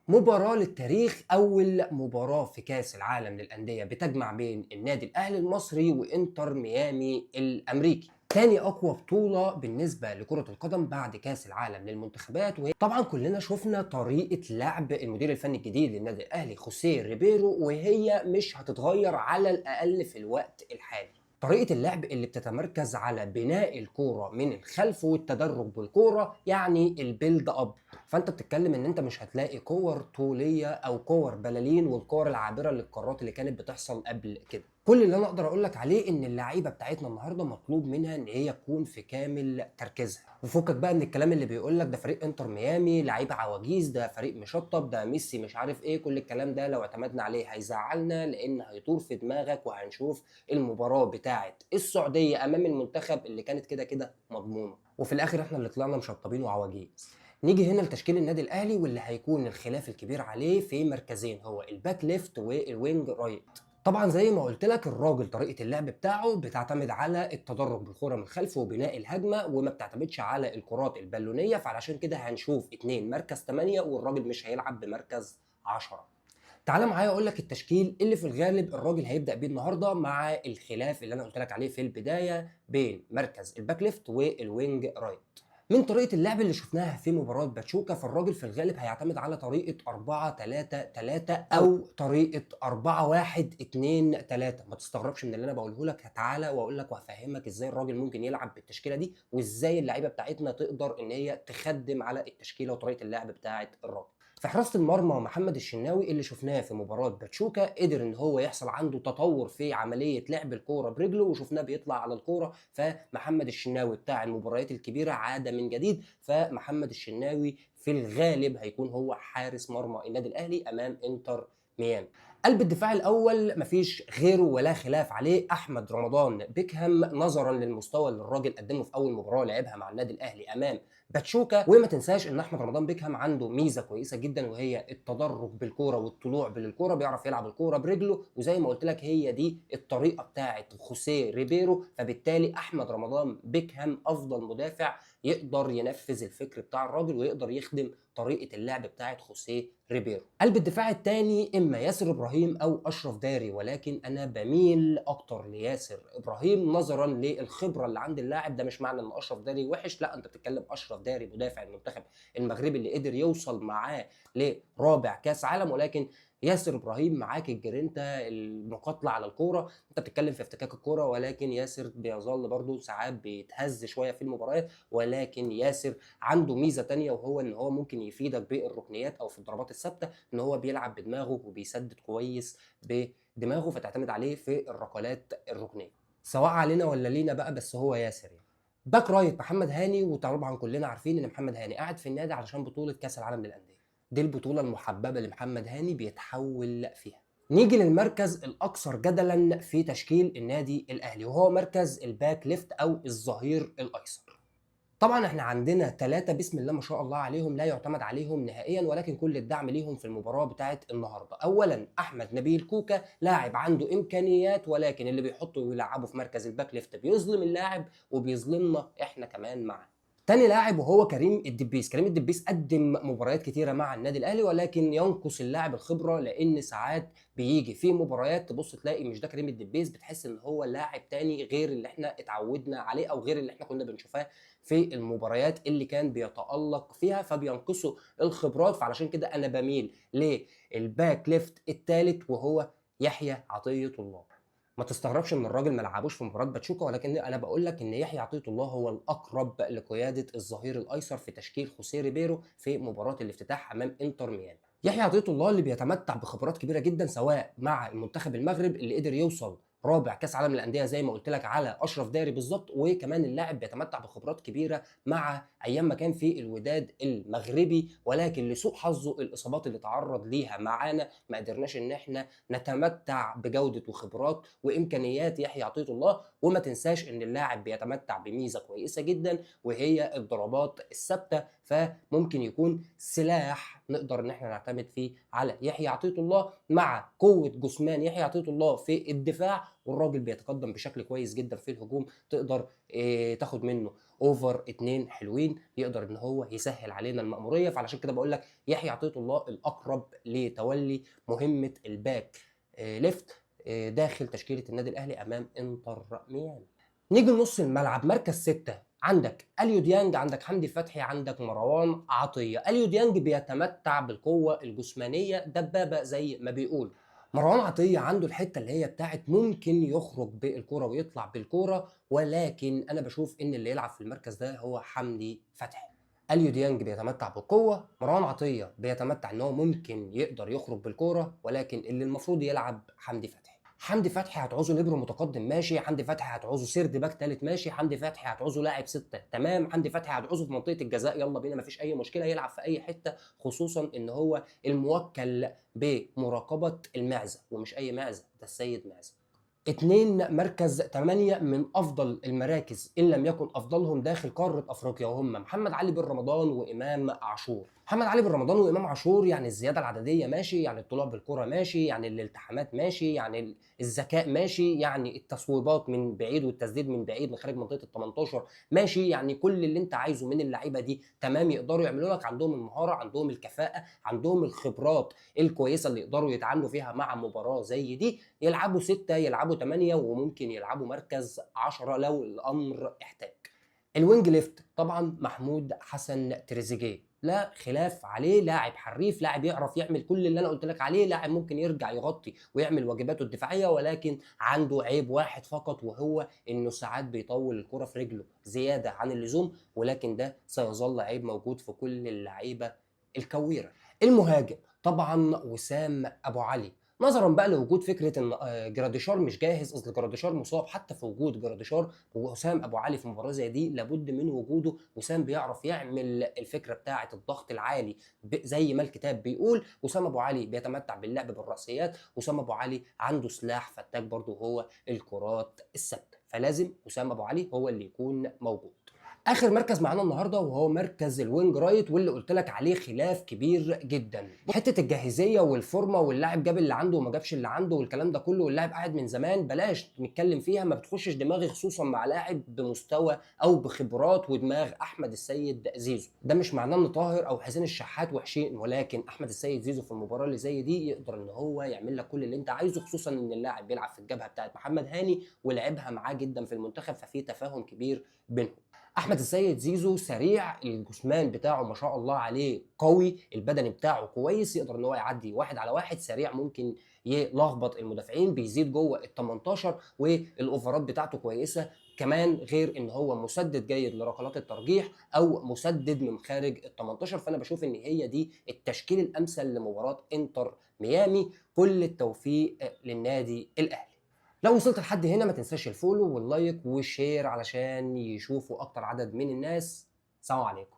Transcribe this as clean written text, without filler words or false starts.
مباراة للتاريخ، أول مباراة في كأس العالم للأندية بتجمع بين النادي الأهلي المصري وإنتر ميامي الأمريكي. تاني أقوى بطولة بالنسبة لكرة القدم بعد كأس العالم للمنتخبات. وطبعا كلنا شفنا طريقة لعب المدير الفني الجديد للنادي الأهلي خوسيه ريبيرو، وهي مش هتتغير على الأقل في الوقت الحالي. طريقة اللعب اللي بتتمركز على بناء الكورة من الخلف والتدرج بالكورة، يعني ال build up. فانت بتتكلم ان انت مش هتلاقي كور طولية او كور بلالين والكور العابرة للقارات اللي كانت بتحصل قبل كده. كل اللي انا اقدر اقول لك عليه ان اللعيبة بتاعتنا النهارده مطلوب منها ان هي تكون في كامل تركيزها، وفكك بقى من الكلام اللي بيقول لك ده فريق انتر ميامي لعيبة عواجيز، ده فريق مشطب، ده ميسي مش عارف ايه. كل الكلام ده لو اعتمدنا عليه هيزعلنا، لان هيطور في دماغك. وهنشوف المباراة بتاعه السعودية امام المنتخب اللي كانت كده كده مضمونه، وفي الاخر احنا اللي طلعنا مشطبين وعواجيز. نيجي هنا لتشكيل النادي الاهلي، واللي هيكون الخلاف الكبير عليه في مركزين، هو ال back left وال wing right. طبعا زي ما قلت لك الراجل طريقه اللعب بتاعه بتعتمد على التدرج بالكرة من الخلف وبناء الهجمة، وما بتعتمدش على الكرات البالونيه، فعلشان كده هنشوف اتنين مركز 8 والراجل مش هيلعب بمركز 10. تعال معايا اقول لك التشكيل اللي في الغالب الراجل هيبدا بيه النهارده، مع الخلاف اللي انا قلت لك عليه في البداية بين مركز ال back left وال wing right. من طريقه اللعب اللي شفناها في مباراة باتشوكا، فالراجل في الغالب هيعتمد على طريقه 4-3-3 او طريقه 4-1-2-3. ما تستغربش من اللي انا بقوله لك، تعالى واقول لك وهفهمك ازاي الراجل ممكن يلعب بالتشكيله دي، وازاي اللعيبة بتاعتنا تقدر ان هي تخدم على التشكيلة وطريقه اللعب بتاعه الراجل. في حراسة المرمى محمد الشناوي اللي شفناه في مباراة باتشوكا قدر ان هو يحصل عنده تطور في عملية لعب الكورة برجله، وشفناه بيطلع على الكورة. فمحمد الشناوي بتاع المباريات الكبيرة عاد من جديد، فمحمد الشناوي في الغالب هيكون هو حارس مرمى النادي الاهلي امام انتر ميامي. قلب الدفاع الاول مفيش غيره ولا خلاف عليه، احمد رمضان بيكهام، نظرا للمستوى اللي الراجل قدمه في اول مباراة لعبها مع النادي الاهلي امام باتشوكا. وما تنساش ان احمد رمضان بيكهام عنده ميزة كويسة جدا، وهي التدرج بالكورة والطلوع بالكورة، بيعرف يلعب الكورة برجله، وزي ما قلت لك هي دي الطريقة بتاعه خوسيه ريبيرو. فبالتالي احمد رمضان بيكهام افضل مدافع يقدر ينفذ الفكر بتاع الراجل ويقدر يخدم طريقه اللعب بتاعه خوسيه ريبيرو. قلب الدفاع الثاني اما ياسر ابراهيم او اشرف داري، ولكن انا بميل اكتر لياسر ابراهيم نظرا للخبره اللي عند اللاعب ده. مش معنى ان اشرف داري وحش، لا، انت بتتكلم اشرف داري مدافع المنتخب المغربي اللي قدر يوصل معاه لرابع كاس عالم، ولكن ياسر ابراهيم معاك الجرينتا، المقاتلة على الكورة، انت بتتكلم في افتكاك الكورة، ولكن ياسر بيظل برضه ساعات بيتهز شوية في المباريات. ولكن ياسر عنده ميزة تانية، وهو ان هو ممكن يفيدك بالركنيات او في الضربات الثابتة، ان هو بيلعب بدماغه وبيسدد كويس بدماغه، فتعتمد عليه في الركلات الركنيه سواء علينا ولا لينا بقى، بس هو ياسر يعني. back right محمد هاني، وطبعا كلنا عارفين ان محمد هاني قاعد في النادي علشان بطوله كاس العالم للاندية، دي البطولة المحببة لمحمد هاني بيتحول فيها. نيجي للمركز الاكثر جدلا في تشكيل النادي الاهلي، وهو مركز ال back left او الظهير الايسر. طبعا احنا عندنا 3 بسم الله ما شاء الله عليهم لا يعتمد عليهم نهائيا، ولكن كل الدعم ليهم في المباراة بتاعه النهارده. اولا احمد نبيل كوكا، لاعب عنده امكانيات، ولكن اللي بيحطه ويلعبه في مركز ال back left بيظلم اللاعب وبيظلمنا احنا كمان معاه. تاني لاعب وهو كريم الدبيس. كريم الدبيس قدم مباريات كتيرة مع النادي الاهلي، ولكن ينقص اللاعب الخبرة، لان ساعات بيجي في مباريات تبص تلاقي مش ده كريم الدبيس، بتحس ان هو لاعب تاني غير اللي احنا اتعودنا عليه او غير اللي احنا كنا بنشوفاه في المباريات اللي كان بيتألق فيها، فبينقصه الخبرات. فعلشان كده انا بميل لل back left الثالث وهو يحيى عطية الله. ما تستغربش ان الراجل ما لعبوش في مباراة باتشوكا، ولكن انا بقول لك ان يحيى عطية الله هو الاقرب لقيادة الظهير الايسر في تشكيل خوسيه ريبيرو في مباراة الافتتاح امام انتر ميامي. يحيى عطية الله اللي بيتمتع بخبرات كبيرة جدا، سواء مع المنتخب المغرب اللي قدر يوصل رابع كاس عالم للاندية زي ما قلت لك على اشرف داري بالظبط، وكمان اللاعب بيتمتع بخبرات كبيرة مع ايام ما كان في الوداد المغربي، ولكن لسوء حظه الاصابات اللي تعرض ليها معانا ما قدرناش ان احنا نتمتع بجوده وخبرات وامكانيات يحيى عطية الله. وما تنساش ان اللاعب بيتمتع بميزه كويسة جدا وهي الضربات الثابتة، فممكن يكون سلاح نقدر ان احنا نعتمد فيه على يحيى عطية الله مع قوة جسمان يحيى عطية الله في الدفاع والراجل بيتقدم بشكل كويس جدا في الهجوم، تقدر تاخد منه over 2 حلوين، يقدر ان هو يسهل علينا المأمورية. فعلشان كده بقول لك يحيى عطية الله الأقرب لتولي مهمة ال back left داخل تشكيلة النادي الأهلي أمام انتر ميامي. نيجي لنص الملعب، مركز 6 عندك اليو ديانج، عندك حمدي فتحي، عندك مروان عطية. اليو ديانج بيتمتع بالقوة الجسمانية، دبابة زي ما بيقول. مروان عطية عنده الحتة اللي هي بتاعت ممكن يخرج بالكرة ويطلع بالكرة، ولكن أنا بشوف إن اللي يلعب في المركز ده هو حمدي فتحي. اليو ديانج بيتمتع بالقوة، مروان عطية بيتمتع إن هو ممكن يقدر يخرج بالكرة، ولكن اللي المفروض يلعب حمدي فتحي. حمدي فتحي هتعوزه ليبرو متقدم ماشي، حمدي فتحي هتعوزه third back تالت ماشي، حمدي فتحي هتعوزه لاعب 6 تمام، حمدي فتحي هتعوزه في منطقة الجزاء يلا بينا مفيش أي مشكلة، يلعب في أي حتة، خصوصا إن هو الموكل بمراقبة المعزة، ومش أي معزة، ده السيد معزة. 2 مركز 8 من أفضل المراكز إن لم يكن أفضلهم داخل قارة أفريقيا، وهم محمد علي بن رمضان وإمام عاشور. محمد علي بن رمضان وإمام عاشور يعني الزيادة العددية ماشي، يعني الطلوع بالكرة ماشي، يعني الالتحامات ماشي، يعني الذكاء ماشي، يعني التصويبات من بعيد والتسديد من بعيد من خارج منطقة ال 18 ماشي، يعني كل اللي انت عايزه من اللعيبة دي تمام، يقدروا يعملوا لك، عندهم المهارة، عندهم الكفاءة، عندهم الخبرات الكويسة اللي يقدروا يتعاملوا فيها مع مباراة زي دي. يلعبوا 6، يلعبوا 8، وممكن يلعبوا مركز 10 لو الأمر احتاج. ال wing left طبعا محمود حسن تريزيجيه، لا خلاف عليه، لاعب حريف، لاعب يعرف يعمل كل اللي انا قلت لك عليه، لاعب ممكن يرجع يغطي ويعمل واجباته الدفاعية، ولكن عنده عيب واحد فقط، وهو انه ساعات بيطول الكره في رجله زيادة عن اللزوم، ولكن ده سيظل عيب موجود في كل اللعيبة الكويره. المهاجم طبعا وسام ابو علي، نظرا بقى لوجود فكرة ان جراديشار مش جاهز، اصل جراديشار مصاب، حتى في وجود جراديشار ووسام ابو علي في مباراة زي دي لابد من وجوده. وسام بيعرف يعمل الفكرة بتاعه الضغط العالي زي ما الكتاب بيقول. وسام ابو علي بيتمتع باللعب بالراسيات، وسام ابو علي عنده سلاح فتاك برضه هو الكرات الثابتة، فلازم وسام ابو علي هو اللي يكون موجود. اخر مركز معانا النهارده وهو مركز ال wing right، واللي قلت لك عليه خلاف كبير جدا، حتة الجاهزيه والفورمه واللاعب جاب اللي عنده وما جابش اللي عنده والكلام ده كله، واللاعب قاعد من زمان بلاش نتكلم فيها، ما بتخشش دماغي، خصوصا مع لاعب بمستوى او بخبرات ودماغ احمد السيد زيزو. ده مش معناه ان طاهر او حسين الشحات وحشين، ولكن احمد السيد زيزو في المباراة اللي زي دي يقدر ان هو يعمل لك كل اللي انت عايزه، خصوصا ان اللاعب بيلعب في الجبهة بتاعت محمد هاني ولعبها معاه جدا في المنتخب، ففي تفاهم كبير بينهم. احمد السيد زيزو سريع، الجسمان بتاعه ما شاء الله عليه قوي، البدني بتاعه كويس، يقدر ان هو يعدي 1 على 1، سريع، ممكن يلخبط المدافعين، بيزيد جوه ال 18، والاوفرات بتاعته كويسة كمان، غير ان هو مسدد جيد لركلات الترجيح او مسدد من خارج ال 18. فانا بشوف ان هي دي التشكيل الامثل لمباراة انتر ميامي. كل التوفيق للنادي الاهلي. لو وصلت لحد هنا ما تنساش ال follow وال like وال share علشان يشوفوا اكتر عدد من الناس. سلام عليكم.